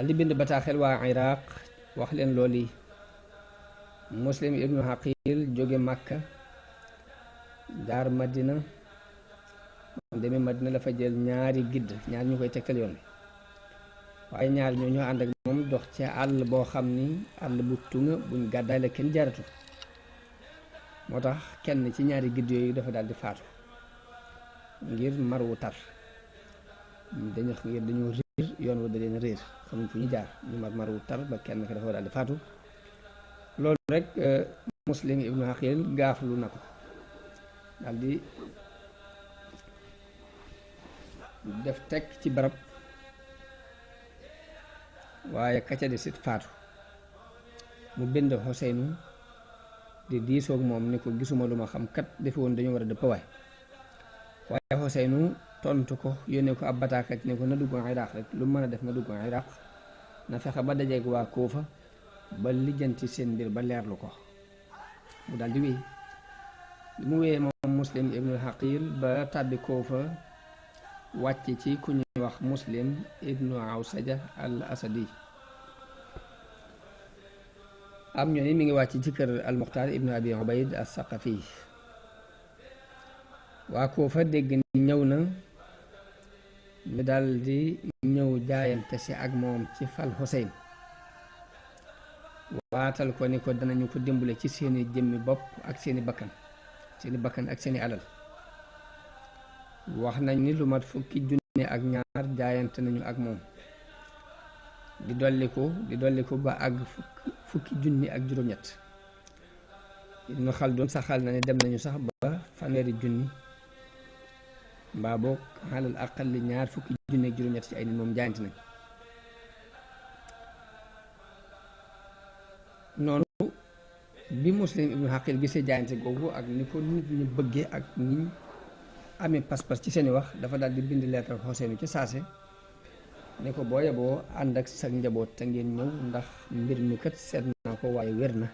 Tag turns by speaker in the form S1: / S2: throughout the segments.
S1: daal di bind bataaxel waa Iraq wax leen loolu yi. Muslim ibnu Haqil jóge Makka jaar Madina moom demee Madina la fa jël ñaari gidd ñaar ñu koy tegtal yoon bi waaye ñaar ñoo ñoo ànd ak moom dox ci àll boo xam ni àll bu tunga buñ gàddaay la kenn jaaratu moo tax kenn ci ñaari gidd yooyu dafa daal di faatu ngir mar wu tar dañoo réer yoon wa da leen réer xamuñ fu ñu jaar ñu mar wu tar ba kenn ka dafa daal di faatu loolu rek Muslim ibnu Haqil gaaflu na ko daal di def teg ci barab waaye ka ca di sit faatu mu bind Xuseynu di diisoog moom ni ko gisuma lu ma xam kat defe woon dañu war a dëpp waaye Xuseynu tontu ko yónnee ko ab bataaxal ne ko na dugg Iraq rek lu mën a def na dugg Iraq na fexe ba dajeeg waa Kuufa ba lijjanti seen mbir ba leerlu ko mu daal di wéy mu wéyee moom Muslim ibnu Haqil ba tàbbi Kuufa wàcc ci ku ñuy wax Muslim ibnu Awsaja al Asadi am ñoo ni mi ngi wàcc ci kër al Muxtaar ibnu Abi Ubayd as Saqafi waa Kuufa dégg ni ñëw na ñu daal di ñëw jaayante si ak moom ci fal Xuseyn waatal ko ni ko danañu ko dimbale ci seeni jëmmi bopp ak seeni bakkan ak seeni alal wax nañ ni lu mat fukki junne ak ñaar jaayante nañu ak moom di dolliku ba àgg fukki junni ak juróom-ñett Ibnu Xaldun saxal na ne dem nañu sax ba fanweeri junni mbaa boog xalal aqalli ñaar fukki junni ak juróom-ñett ci ay nit moom jaayante nañ noonu bi Muslim ibnu Haqil gisee jaayante googu ak ni ko nit ñi bëggee ak ñi amee pas-pas ci seeni wax dafa daal di bind leetar Xuseynu ci saase ne ko boo yeboo ànd ak sa njaboot te ngeen ñëw ndax mbir mi kat seet naa ko waaye wér na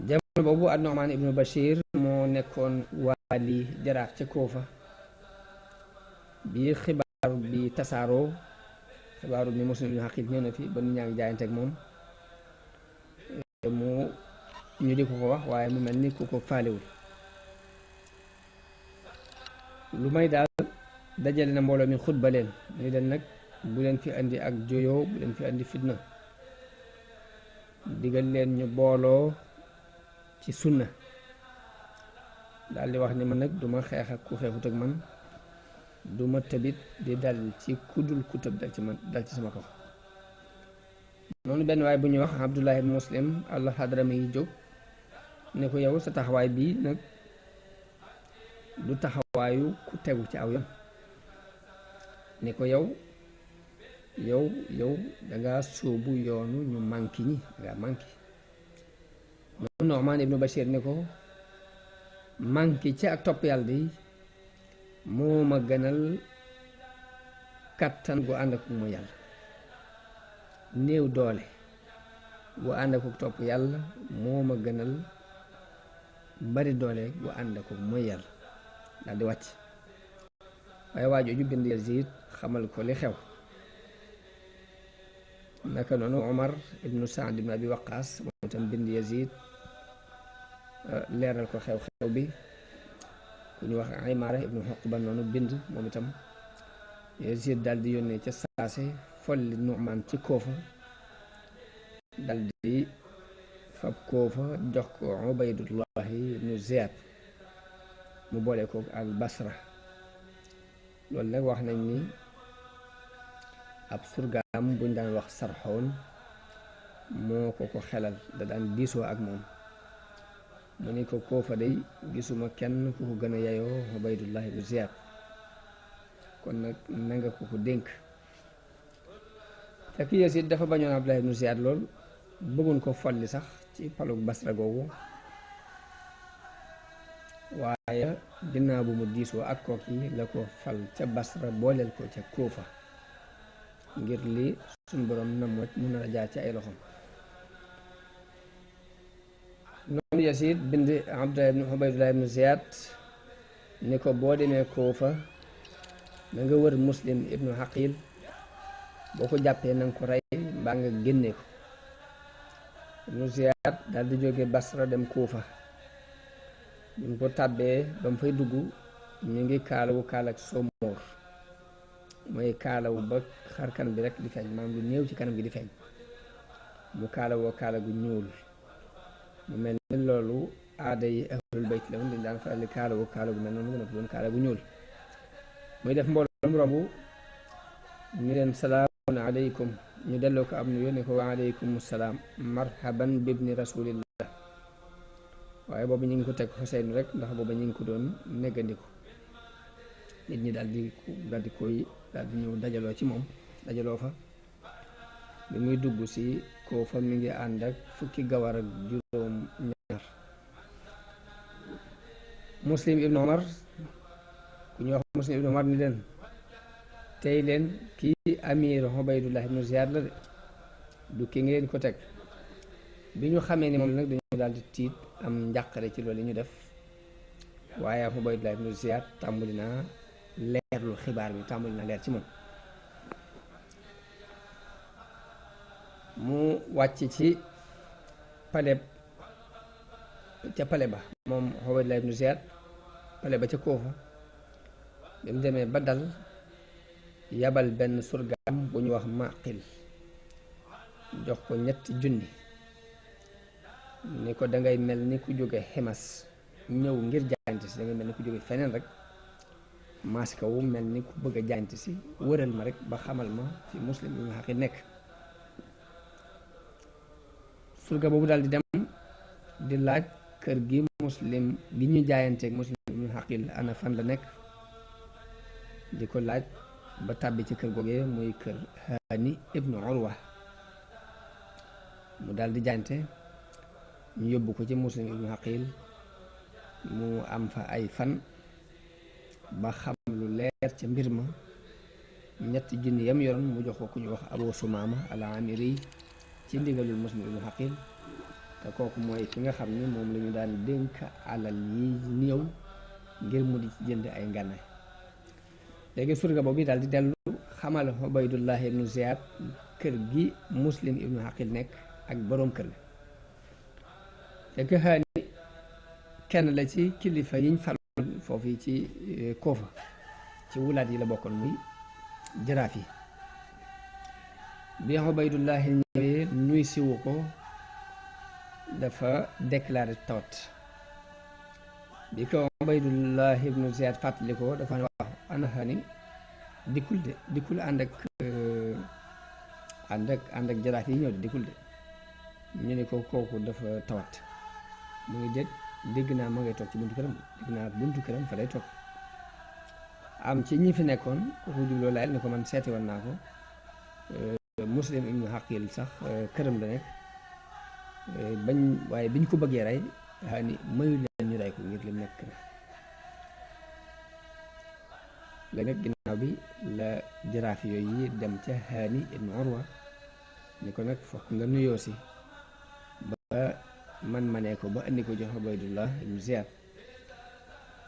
S1: jamono boobu an-Nu'man ibnu Bashir moo nekkoon waali jaraax ca Kuufa bi xibaaru bi tasaaroo xibaaru ni Muslim ibnu Haqil ñëw na fi ba nu ñaa ngi jaayante ak moom mu ñu di ko wax waaye mu mel ni ku ko faalewul lu may daal dajale na mbooloo mi xutba leen ni leen nag bu leen fi andi ak joyoo bu leen fi andi fitna digal leen ñu booloo ci sunna daal di wax ni man nag duma xeex ak ku xeexut ak man duma tëbit di dal ci kudul ku tëb dal ci sama kaw noonu benn waay bu ñuy wax Abdullah ibn Muslim al-Hadrami yi jóg ne ko yow sa taxawaay bii nag du taxawaayu ku tegu ci aw yoon ne ko yow danga sóobu yoonu ñu manki ñi danga manki noonu Nu'man ibnu Bashir ne ko manki ci ak topp yàlla di moo ma gënal kattan gu ànd ak mu yàlla néew doole gu ànd ak topp yàlla moo ma gënal bari doole gu ànd ak mooy yàlla daal di wàcc waaye waajooju bind Yazid xamal ko li xew naka noonu Omar ibnu Saad ibnu Abi Waqaas moom itam bind Yazid leeral ko xew-xew bi ku ñu wax Imaara ibnu Uqba noonu bind moom itam Yazid daal di yónnee ca saase folli Nu'man ci Kuufa dal di fab Kuufa jox ko Ubaydullahi ibnu Ziyad mu boole ko al Basra loolu nag wax nañ ni ab surgaam buñ daan wax Sarxoon moo ko xelal da daan diisoo ak moom mu ni ko Kuufa day gisuma kenn ku ko gën a yayoo Ubaydullahi ibnu Ziyad kon nag nanga ko dénk fekk Yazid dafa bañoon Abdullah ibnu Ziyad lool bëggoon ko folli sax ci palug Basra googu waaye ginnaaw bu mu diisoo ak kooki la ko fal ca Basra booleel ko ca Kuufa ngir li suñ borom nam wacc mun na jaar ci ay loxom noonu Yazid bind Ubaydullah ibnu Ziyad ni ko boo demee Kuufa da nga wër Muslim ibnu Haqil boo ko jàppee na nga ko rey mbaa nga génne ko. Ibnu Ziyaad daal di jóge Basra dem Kuufa. bi mu ko tàbbee ba mu fay dugg ñu ngi kaalawu kaalak somóor, mooy kaalawu ba xarkan bi rek di feeñ, maanaam lu néew ci kanam gi di feeñ. mu kaalawoo kaala gu ñuul, mu mel ni loolu aada yi ahlul bayt la woon, dañ daan faral di kaalawoo kaala gu mel noonu gën a doon kaala gu ñuul. muy def mbooloo mu romb ñu leen salaamun aleykum, ñu delloo ko am nu yónne ko wa aleykum salaam marhaban bibni rasulillah. waaye boobu ñu ngi ko teg Xuseyn rek ndax boobu ñu ngi ko doon neggandiku. nit ñi daal di koy daal di ñëw dajaloo ci moom, dajaloo fa. bi muy dugg si Kuufa mi ngi ànd ak fukki gawar ak juróom ñaar. Muslim ibnu Omar, ku ñuy wax Muslim ibnu Omar ni leen tey leen kii amir Ubaydullah ibnu Ziyaad la de, du ki ngeen ko teg. bi ñu xamee ni moom nag dañu daal di tiit am njàqare ci loolu li ñu def, waaye Ubaydullah ibnu Ziyaad tàmbali naa leerlu xibaar bi, tàmbali naa leer ci moom. mu wàcc ci pale ba moom Ubaydullah ibnu Ziyaad, pale ba ca Kuufa. bi mu demee ba dal yabal benn surgaam bu ñu wax Maqil, jox ko 3 junni ni ko dangay mel ni ku jóge Ximas ñëw ngir jaayante si, dangay mel ni ku jóge feneen rek maas kaw mel ni ku bëgg a jaayante si, wëral ma rek ba xamal ma fi Muslim ibnu Aqil nekk. surga boobu daal di dem di laaj kër gi Muslim gi ñu jaayanteeg Muslim ibnu Aqil ana fan la nekk, di ko laaj ba tàbbi ci kër googee muy kër Haani ibnu Urwa. mu daal di jaayante, ñu yóbbu ko ci Muslim ibnu Aqil, mu am fa ay fan ba xam lu leer ca mbir ma. 3 junni yam yoroon mu jox ko ku ñu wax Abu Sumaama al-Amiri ci ndigalul Muslim ibnu Aqil, te kooku mooy ki nga xam ni moom la ñu daan dénk alal yi néew ngir mu di ci jënd ay ngànnaay. léegi surga boobu daal di dellu xamal Ubaydullah ibnu Ziyaad kër gi Muslim ibnu Aqil nekk ak boroom kër gi. fekk Haani kenn la ci kilifa yiñ faloon foofu yi ci Kuufa, ci wulaat yi la bokkoon, muy jaraaf yi. bi Ubaydullah ñëwee nuy siwu ko dafa déclaré tawat. bi ko Ubaydullah ibnu Ziyaad fàttali ko dafa ne waaw ana Haani dikkul ànd ak jaraaf yi ñëw de dikkul de. ñu ne ko kooku dafa tawat. mu ngi dégg naa ma ngay toog ci buntu këram, dégg naa buntu këram fa lay toog. am ci ñi fi nekkoon kooku jubloo layel ne ko man seeti woon naa ko, Muslim ibnu Aqil sax këram la nekk, waaye biñ ko bëggee rey Haani mayu leen ñu rey ko ngir lim nekk këram. léegi nag ginnaaw bi la jaraaf yooyu yi dem ca Haani ibnu Urwa ni ko nag fokk nga nuyoo si ba man manee ko ba indi ko jox Ubaydullah ibnu Ziyaad.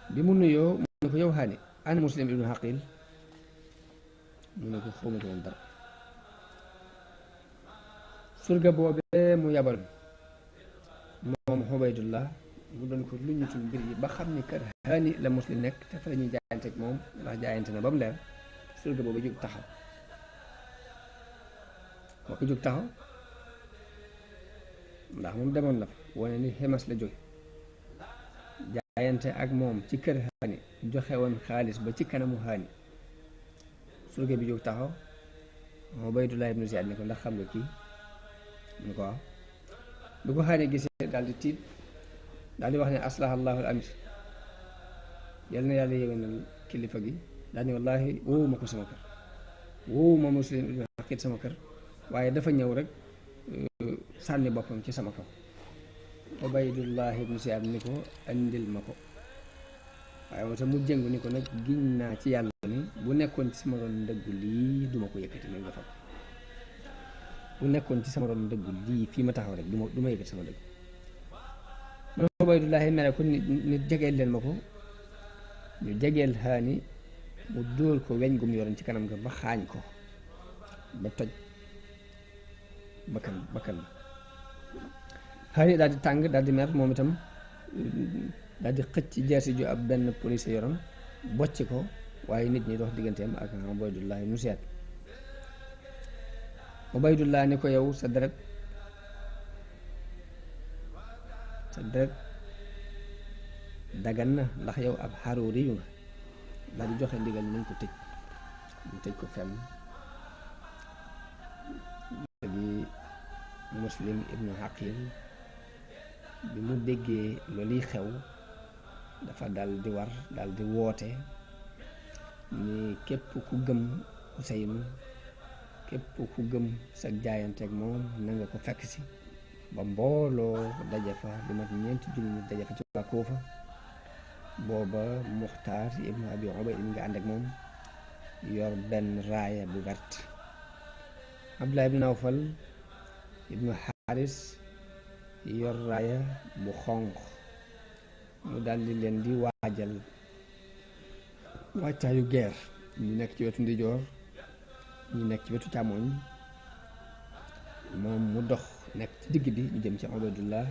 S1: bi mu nuyoo mu ne ko yow Haani ana Muslim ibnu Aqil, mu ne ko xawma ci woon dara. surga boobee mu yabal moom Ubaydullah mu doon ko lu ñutul mbir yi ba xam ni kër Haani la Muslim nekk te fa la ñuy jaayante ak moom, ndax jaayante na ba mu leer. surga boobu jóg taxaw, moo ko jóg taxaw ndax moom demoon na fa wane ni Ximas la jóge, jaayante ak moom ci kër Haani, joxe woon xaalis ba ci kanamu Haani. surga bi jóg taxaw, Ubaydullah ibnu Ziyaad ni ko ndax xam nga kii, mu ne ko waaw. bi ko Haani gisee daal di tiit, daal di wax ne aslaha allahu al amir, yal na yàlla yéwénal kilifa gi. daal ni wallaahi woowuma ko sama kër, woowuma Muslim ibnu Aqil sama kër, waaye dafa ñëw rek sànni boppam ci sama kaw. Ubaydullah ibnu Ziyaad ni ko andil ma ko, waaye moo tax mu jëngu ni ko nag giñ naa ci yàlla ni bu nekkoon ci sama ron ndëggu lii duma ko yëkkati muy nga fa, bu nekkoon ci sama ron ndëggu lii fii ma taxaw rek du ma yëkkati sama dëgg. man Ubaydullah mere ko nit jegeel leen ma ko, ñu jegeel Haani mu dóor ko weñ gu mu yoroon ci kanam ga ba xaañ ko. ba toj bakkan ba xëy daal di tàng daal di mer moom itam daal di xëcc jeesi ju ab benn police yoroon bocc ko waaye nit ñi dox digganteem ak Ubaydullah ibnu Ziyaad. Ubaydullah ni ko yow sa deret dagan na ndax yow ab xaruuri yu nga daal di joxe ndigal nañ ko tëj ñu tëj ko fenn. léegi Muslim ibnu Aqil bi mu déggee loolu xew dafa dal di woote ni képp ku gëm Useynu képp ku gëm sa jaayanteeg moom na nga ko fekk si ba mbooloo daje fa lu mat 4 junni nit daje fa ci waa Kuufa. booba Muxtaar ibnu Abi Ubayd mi nga ànd ak moom yor benn raaya bu vert. Abdullah ibnu Nawfal ibnu Xaaris yor raaya bu xonq. mu daldi leen di waajal waajtaayu guerre. ñu nekk ci wetu ndijoor ñu nekk ci wetu càmmoñ moom mu dox nekk ci digg bi ñu jëm ci Ubaydullah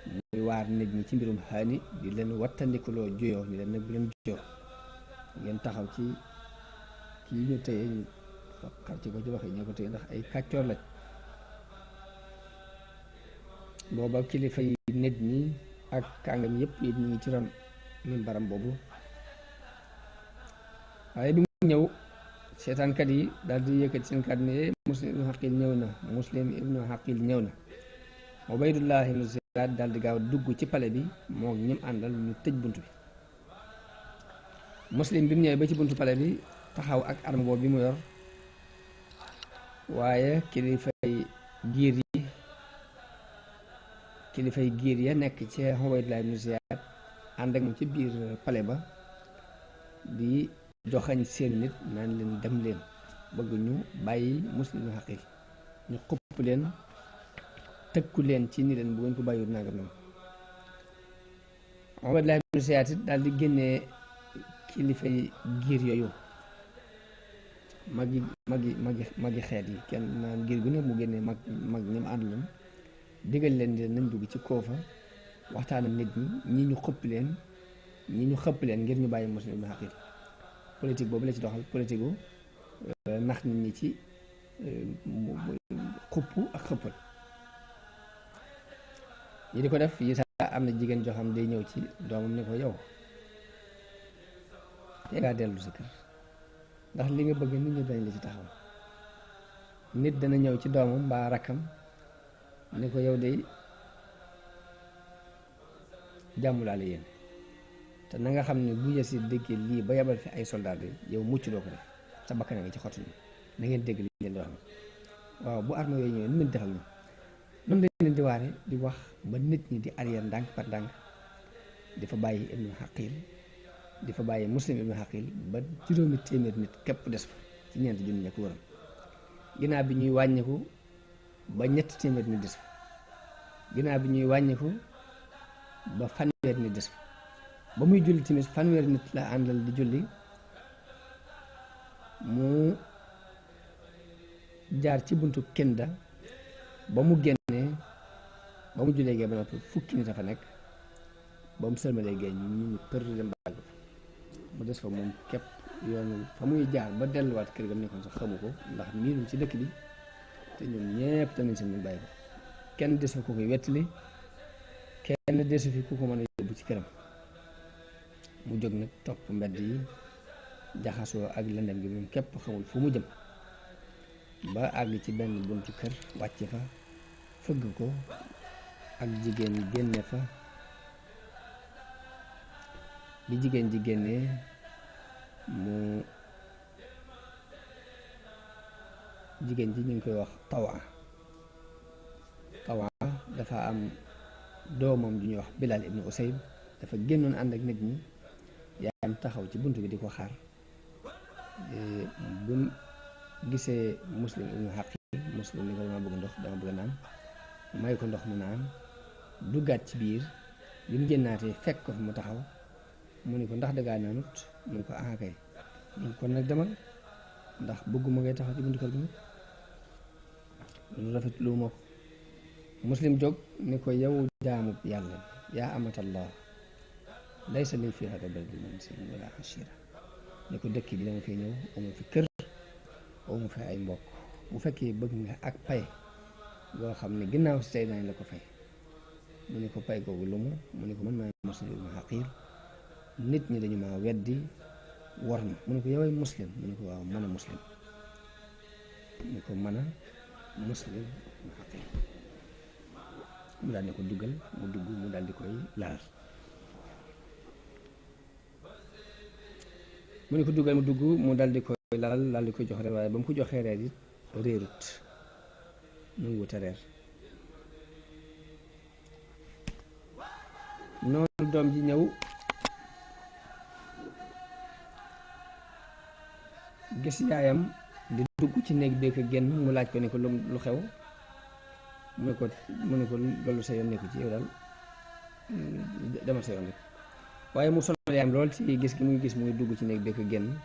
S1: muy waar nit ñi ci mbirum xaani di leen wattandikuloo juyoo ni leen nag bu leen juyoo ngeen taxaw ci kii ñu téye ñu xar ci ko ci waxe ñoo ko téye ndax ay kàccoor lañ. booba kilifa yi nit ñi ak kàngam yëpp it ñu ngi ci ron min baram boobu. waaye bi mu ñëw seetaankat yi daal di yëkkati seen kàddu ne Muslim ibnu Aqil ñëw na Muslim ibnu Aqil ñëw na. Ubaydullah ibnu Ziyaad daal di gaaw dugg ci pale bi moo ñim àndal ñu tëj bunt bi. Muslim bi mu ñëwee ba ci buntu pale bi taxaw ak arme boobu bi mu yor waaye kilifay giir ya nekk ci Ubaydullah ibnu Ziyaad ànd ak moom ci biir pale ba di joxañ seen nit naan leen dem leen bëgg ñu bàyyi Muslim ibnu Aqil ñu xupp leen tëkku leen ci ni leen bu ngeen ko bàyyiwul nangam noonu. Ubaydullah ibnu Ziyaad daal di génnee kilifay giir yooyu magi xeet yi kenn maanaam giir gu ne mu génnee mag ñi mu àndaloon digal leen di nañ dugg ci Kuufa waxtaan ak nit ñi ñu xëpp leen ngir ñu bàyyi Muslim ibnu Aqil. politique boobu la ci doxal politique gu nax nit ñi ci xupp ak xëppal ñi di ko def yi sax am na jigéen joo xam day ñëw ci doomam ni ko yow te ngaa dellu sa kër ndax li nga bëgg nit ñi dañ la ci taxaw. nit dana ñëw ci doomam mbaa rakkam ni ko yow de jàmm laa la yéen te na nga xam ne bu Yasiid déggee lii ba yabal fi ay soldat yi yow mucc doo ko def sa bakkan nga ci xottu ni na ngeen dégg li leen di wax. waaw bu arme yooyu ñëwee nu mën defal ñu noonu dañ leen di waare di wax ba nit ñi di arrière ndànk par ndànk di fa bàyyi ibnu Aqil di fa bàyyi Muslim ibnu Aqil ba 800 nit képp des fa ci 4 junni ña ko wëram. ginnaaw bi ñuy wàññiku ba 300 nit des fa. ginnaaw bi ñuy wàññiku ba 100 nit des fa. ba muy julli timis 100 nit la àndal di julli mu jaar ci buntu Kinda ba mu génnee ba mu jullee gee ba noppi 10 nit a fa nekk ba mu sëlmalee gee ñu për dem bàgg fa mu des fa moom képp yoonu fa muy jaar ba delluwaat kër ga mu nekkoon sax xamu ko ndax miinul ci dëkk bi te ñoom ñépp tamit seen ñu bàyyi ko kenn des fa ku koy wettali kenn desu fi ku ko mën a yóbbu ci këram. mu jóg nag topp mbedd yi jaxasoo ak lëndëm gi moom képp xamul fu mu jëm ba àgg ci benn buntu kër wàcc fa fëgg ko ak jigéen génne fa. bi jigéen ji génnee mu jigéen ji ñu ngi koy wax Tawa dafa am doomam ju ñuy wax Bilal ibnu Usayb dafa génnoon ànd ak nit ñi yaayam taxaw ci bunt bi di ko xaar. bu gisee Muslim ibnu Aqil Muslim ni ko dama bëgg ndox dama bëgg naan may ko ndox mu naan duggaat ci biir bi mu génnaatee fekk ko fi mu taxaw mu ni ko ndax dangaa naanut mu ni ko kay mu ni kon nag demal ndax bëgguma ngay taxaw ci buntu kër gi lu rafet lu ma ko muslim jóg ni ko yow jaamu yàlla yaa amatallah laysa li fi hada baldi manzil wala ashira ni ko dëkk bi dama fay ñëw amu fi kër amu fi ay mbokk bu fekkee bëgg nga ak pay loo xam ne ginnaaw si tey nañ la ko fay mu ne ko pay googu lu mu ne ko man maay muslim ibnu xaqil nit ñi dañu maa weddi war ma mu ne ko yoway muslim mu ne ko waaw mën a muslim mu ne ko mën a muslim ibnu xaqil mu daal ne ko duggal mu dugg mu daal di koy laal mu ne ko duggal mu dugg mu daal di koy laal daal di koy jox reer waaye ba mu ko joxee reer it réerut mu ngi wuta reer noonu doom ji ñëw gis yaayam di dugg ci néeg bi ko génn mu laaj ko ni ko lu xew mu ne ko loolu sa yoon nekku ci yow daal demal sa yoon rek waaye mu sonal yaayam lool ci gis gi muy gis muy dugg ci néeg bi ko génn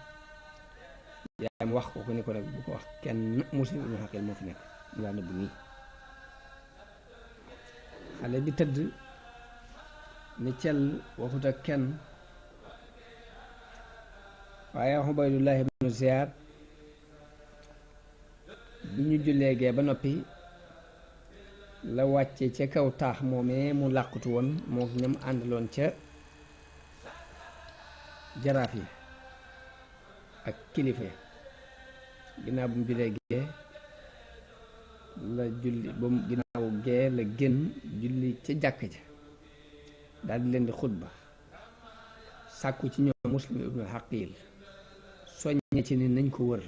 S1: yaayam wax ko ni ko nag bu ko wax kenn muslim ibnu xaqil moo fi nekk mu laa nëbb nii xale bi tëdd ni cel waxut ak kenn waaye Ubaydullah ibnu Ziyaad bi ñu jullee gee ba noppi la wàcce ca kaw taax moomee mu làqutu woon moo ñam àndaloon ca jaraaf yi ak kilifa yi ginnaaw bu mu jullee gee la julli ba mu ginnaaw gee la génn julli ca jàkk ja daal di leen di xutba sàkku ci ñoom muslim ibnu xaqil soññe ci ni nañ ko wër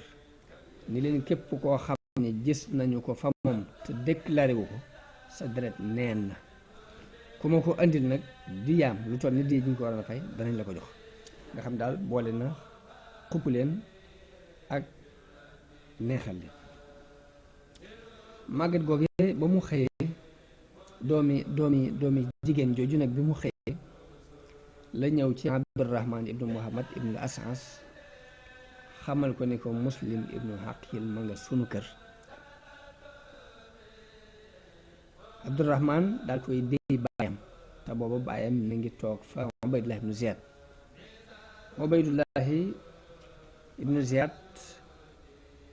S1: ni leen képp koo xam ne gis nañu ko fa moom te déclaré wu ko sa deret neen na ku ma ko andil nag diyaam lu toll ni di ñu ko war a fay danañ la ko jox nga xam daal boole na xupp leen ak neexal leen màgget googee ba mu xëyee doomi jigéen jooju nag bi mu xëyee la ñëw ci Abdurahman ibnu Muhammad ibnu Asas xamal ko ni ko muslim ibnu xaqil ma nga sunu kër Abdurahman daal koy déy baayam te booba baayam mi ngi toog fa Ubaydullah ibnu Ziyad Ubaydullahi ibnu Ziyad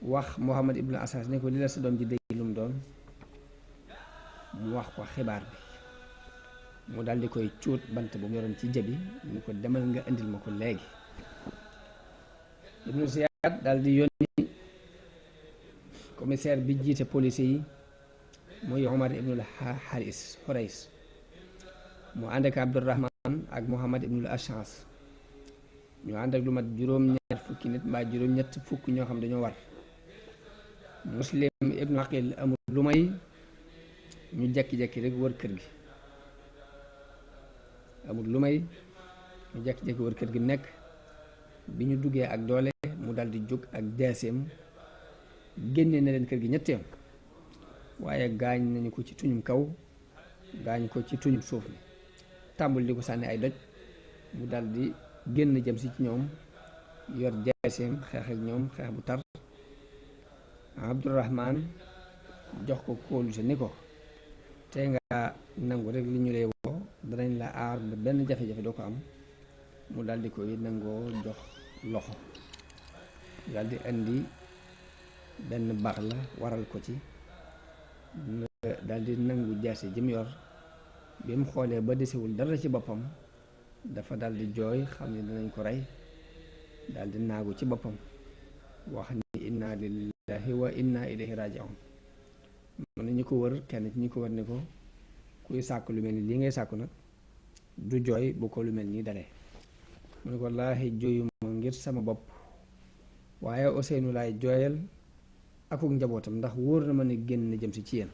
S1: wax Muhammad ibnu Asas ni ko li la sa doom ji déy lu mu doon mu wax ko xibaar bi mu daal di koy cuut bant bu mu yoroon ci jëbi ni ko demal nga indil ma ko léegi ibnu Ziyad daal di yónni commissaire bi jiite police yi muy Omar ibnul Xurays mu ànd ak Abdurahman ak Muhammad ibnul Ashas ñu ànd ak lu mat juróom-ñaar fukki nit mbaa juróom-ñett fukk ñoo xam dañoo war muslim ibnu xaqil amul lu may ñu jekki-jekki rek wër kër gi amul lu may ñu jekki-jekki wër kër gi nekk bi ñu duggee ak doole mu dal di jóg ak jaaseem génne na leen kër gi ñetteem waaye gaañ nañu ko ci tuñum kaw gaañ ko ci tuñum suuf ni tàmbul di ko sànni ay doj mu dal di génn jëm si ci ñoom yor jaaseem xeex ak ñoom xeex bu tar Abdurahman jox ko kóolu si ni ko te nga nangu rek li ñu lay woo danañ la aar ba benn jafe-jafe doo ko am mu daldi koy nangoo jox loxo daldi indi benn baax la waral ko ci daldi nangu jaase jëm yor bi mu xoolee ba desewul dara ci boppam dafa daldi jooy xam ne danañ ko rey daldi naagu ci boppam wax ni inna lillahi wa inna ilayhi raji'un mën na ñu ko wër kenn ci ñi ko wër ne ko kuy sàkk lu mel ni lii ngay sàkku nag du jooy bu ko lu mel nii dalee mu ne ko wallaahi jooyuma ngir sama bopp waaye Ousseynou laay jooyal akuk njabootam ndax wóor na ma ne génn na jëm si ci yéen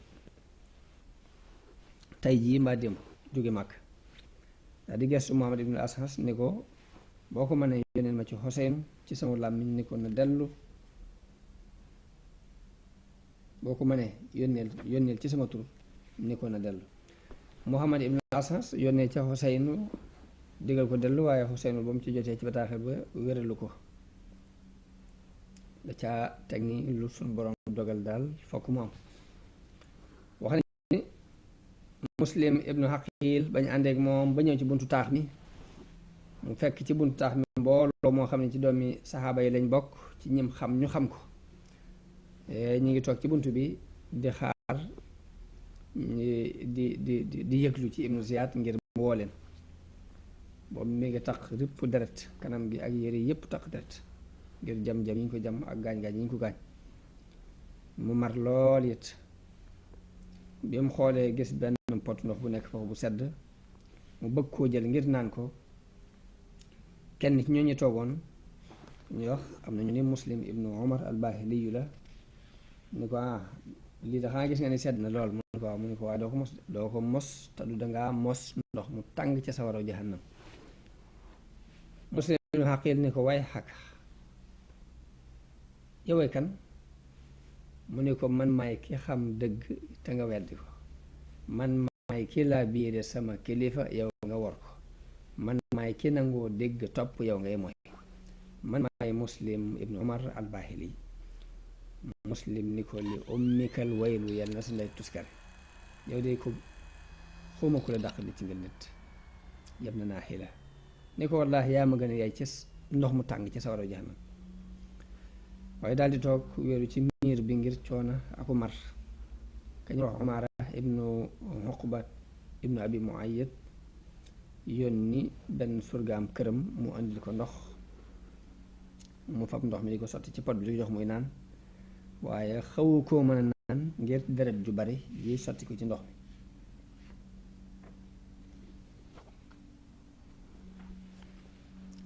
S1: tey jii mbaa démb jóge màkk daal di gestu Muhammad ibn Ashas ni ko boo ko mënee yónneel ma ci Ousseynou ci sama làmmiñ ni ko na dellu boo ko mënee yónneel ci sama tur ni ko na dellu Muhammad ibn Ashas yónnee ca Ousseynou digal ko dellu waaye Ousseynou ba mu ci jotee ci bataaxel ba wéralu ko da caa teg ni lu suñ borom dogal daal fokk mu am. wax nañ ni Muslim ibnu Haqil bañ àndeek moom ba ñëw ci buntu taax mi mu fekk ci buntu taax mi mbooloo moo xam ne ci doomi saxaaba yi lañ bokk ci ñim xam ñu xam ko ñu ngi toog ci buntu bi di xaar di yëglu ci ibnu Ziyad ngir mu woo leen. boobu mi ngi tax ripp deret kanam gi ak yére yépp tax deret ngir jam-jam yi ñu ko jam ak gaañ-gaañ yi ñu ko gaañ. mu mar lool it bi mu xoolee gis benn pot ndox bu nekk foofu bu sedd mu bëgg koo jël ngir naan ko. kenn ci ñooñu toogoon ñu wax am na ñu ni Muslim ibnu Umar al-Bahili la ni ko lii da xanaa gis nga ni sedd na lool mu ne ko waaw mu ne ko waaye doo ko mos te du dangaa mos ndox mu tàng ca sawara jahannam. Muslim ibnu Haqil ni ko way xaq yowee kan mu ne ko man maay ki xam dëgg te nga weddi ko, man maay ki laa biire sama kilifa yow nga wor ko, man maay ki nangoo dégg topp yow ngay mooy, man maay Muslim ibnu Umar al-Bahili. Muslim ni ko li ummikal waylu yàlla na sa lay tuskare yow de ko xuma ku la dàq nit ci nga nit yab na naa xila ni ko wallaahi yaa ma gën a yaay ci ndox mu tàng ci sawara jahannam. waaye daal di toog wéeru ci miir bi ngir coona aku mar. kañu wax Umaara ibnu Uqba ibnu Abi Muayyad yónni benn surgaam këram mu andil ko ndox mu fab ndox mi di ko sotti ci pot bi di jox muy naan waaye xawu koo mën a naan ngir deret ju bari yi sotti ko ci ndox mi.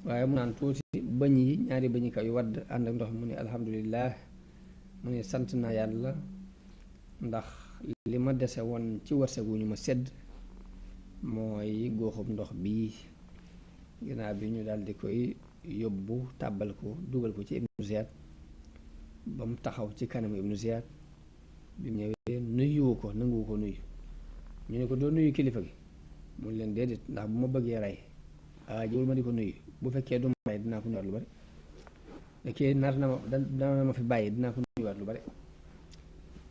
S1: waaye mu naan tuuti bëñ yi ñaari bëñ kaw yu wadd ànd ak ndox mi mu ne alhamdulillah mu ne sant naa yàlla ndax li ma dese woon ci wërsëg wu ñu ma sedd mooy góoxub ndox bii. ginnaaw bi ñu daal di koy yóbbu tàbbal ko dugal ko ci ibnu Ziyad ba mu taxaw ci kanamu ibnu Ziyad bi mu ñëwee nuyuwu ko nanguwu ko nuyu. ñu ne ko doo nuyu kilifa gi mu leen déedéet ndax bu ma bëggee rey jëwul ma di ko nuyu, bu fekkee du ma rey dinaa ko nuyuwaat lu bari, fekkee nar na ma dana ma fi bàyyi dinaa ko nuyuwaat lu bari.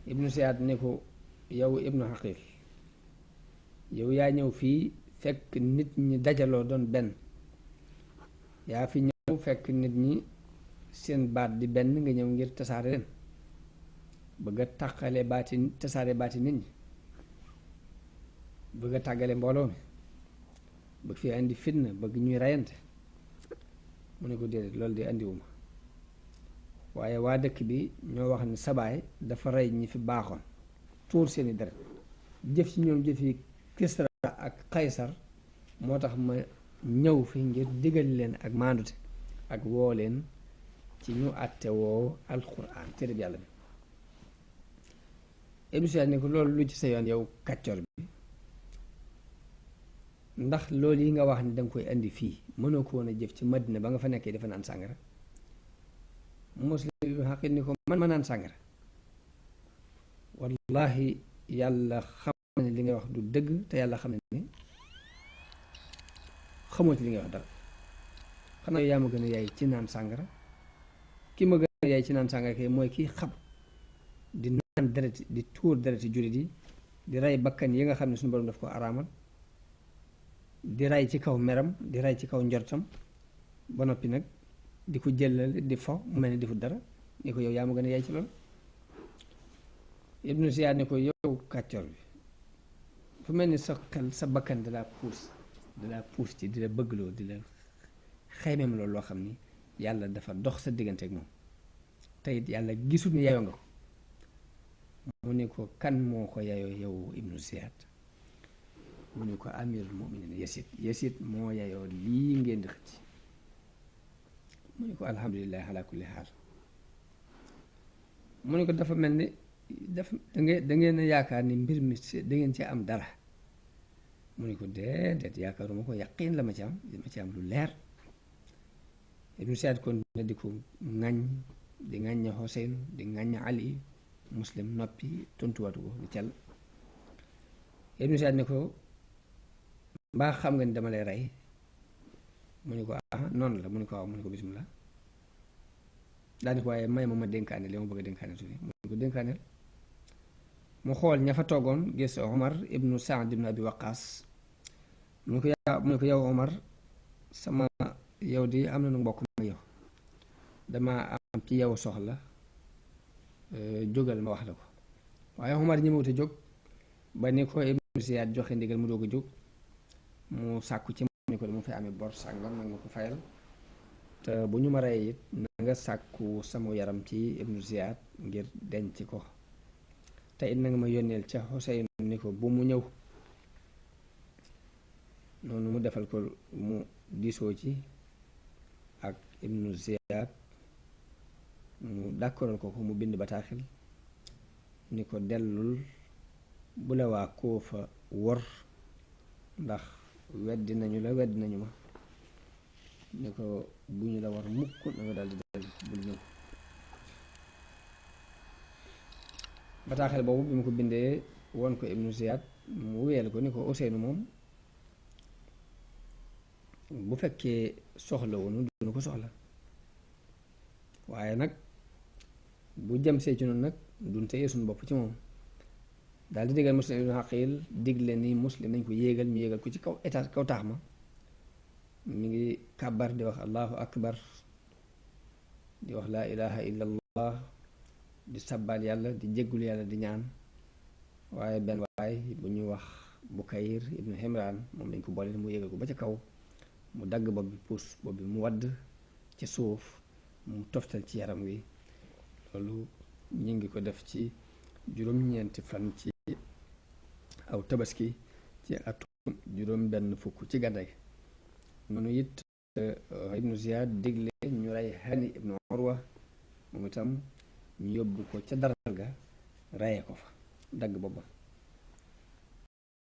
S1: ibnu Ziyad ne ko yow ibnu Haqil yow yaa ñëw fii fekk nit ñi dajaloo doon benn, yaa fi ñëw fekk nit ñi seen baat di benn nga ñëw ngir tasaare leen, bëgg a tàqale baati tasaare baati nit ñi, bëgg a tàggale mbooloo mi, bëgg fi indi fitna, bëgg ñuy reyante. mu ne ko déedéet loolu de indiwuma, waaye waa dëkk bi ñoo wax ne sabaay dafa rey ñi fi baaxoon tuur seeni deret jëf ci ñoom jëf yi Kisra ak Kaysar, moo tax ma ñëw fi ngir digal leen ak maandute ak woo leen ci ñu àtte woo alquran téere bi yàlla bi. Ibnu Ziyad ne ko loolu lu ci sa yoon yow kàccor bi, ndax loolu yi nga wax ni danga koy indi fii mënoo ko woon a jëf ci Madina ba nga fa nekkee dafa naan sàngara. Muslim ibnu Haqil ni ko man ma naan sàngara, wallahi yàlla xam ne li ngay wax du dëgg te yàlla xam ne ni xamoo ci li ngay wax dara, xanaa yaa ma gën a yaay ci naan sàngara. ki ma gën a yaay ci naan sàngara kay mooy kii xam di naan deret di tuur dereti jullit yi, di rey bakkan yi nga xam ne suñu borom daf ko araamal, di rey ci kaw meram, di rey ci kaw njortam, ba noppi nag di ko jëlal di fo mu mel ni defut dara. ni ko yow yaa ma gën a yaay ci loolu. Ibnu Ziyad ni ko yow kàccoor bi, fu mel ni sa xel sa bakkan di la puus ci di la bëggloo di la xaymeem loolu loo xam ni yàlla dafa dox sa diggante ak moom te it yàlla gisul ni yayoo nga ko. mu ne ko kan moo ko yayoo yow Ibnu Ziyad, mu ne ko amirul muminin Yasid moo yayoo lii ngeen di xëcc. mu ne ko alhamdulilah ala kulli xaal. mu ne ko dafa mel ni da ngeen a yaakaar ni mbir mi da ngeen ci am dara. mu ne ko déedéet yaakaaruma ko, yaqiin la ma ci am lu leer. Ibnu Ziyad kon di ko ŋañ di ŋañña Xuseyn di ŋañña Ali. Muslim noppi tontuwaatu ko ni cel. Ibnu Ziyad ne ko mbaa xam nga ni dama lay rey. mu ne ko noonu la. mu ne ko waaw. mu ne ko bismillah. daal di ko waaye may ma dénkaane li ma bëgg a dénkaane tuuti mu ko dénkaaneel. mu xool ña fa toogoon gis Omar ibnu Saad ibnu Abi Waqaas mu ne ko yow Omar sama yow di am na nu mbokk ma yow dama am ci yow soxla jógal ma wax la ko. waaye Omar ñëwut a jóg ba ni ko ibnu Ziyaad joxe ndigal mu doog a jóg mu sàkku ci ni ko dama fay amee bor sàngam nag ma ko fayal te bu ñu ma rey it na nga sàkku sama yaram ci ibnu Ziyaad ngir denc ko te it na nga ma yónneel ca Xuseyn ni ko bu mu ñëw. noonu mu defal ko mu diisoo ci ak ibnu Ziyaad mu dàkkoral ko mu bind bataaxil ni ko dellul bu la waa Kuufa wor ndax weddi nañu la weddi nañu ma ni ko bu ñu la war mukk na nga daldi dellu bul ñëw. bataaxel boobu bi mu ko bindee woon ko ibnu Ziyaad mu wéyal ko ni ko Useynu moom bu fekkee soxla woonu duna ko soxla waaye nag bu jëm see ci noonu nag duñ téye suñu bopp ci moom. daal di digal Muslim ibnu Aqil digle ni Muslim nañ ko yéegal ñu yéegal ko ci kaw étage kaw taax ma mi ngi kàbbar di wax allahu akbar di wax laa ilaha illa allah di sabbal yàlla di jéggul yàlla di ñaan. waaye benn waay bu ñuy wax Bukayr ibnu Himran moom lañ ko boole mu yéegal ko ba ca kaw mu dagg bopp bi puus bopp bi mu wadd ci suuf mu toftal ci yaram wi. loolu ñu ngi ko def ci juróom-ñeenti fan ci aw tabaski ci atum juróom benn fukk ci gàddaay. noonu it ibnu Ziyaad digle ñu rey Hani ibnu Urwa moom itam ñu yóbbu ko ca daral ga reyee ko fa dagg boppam.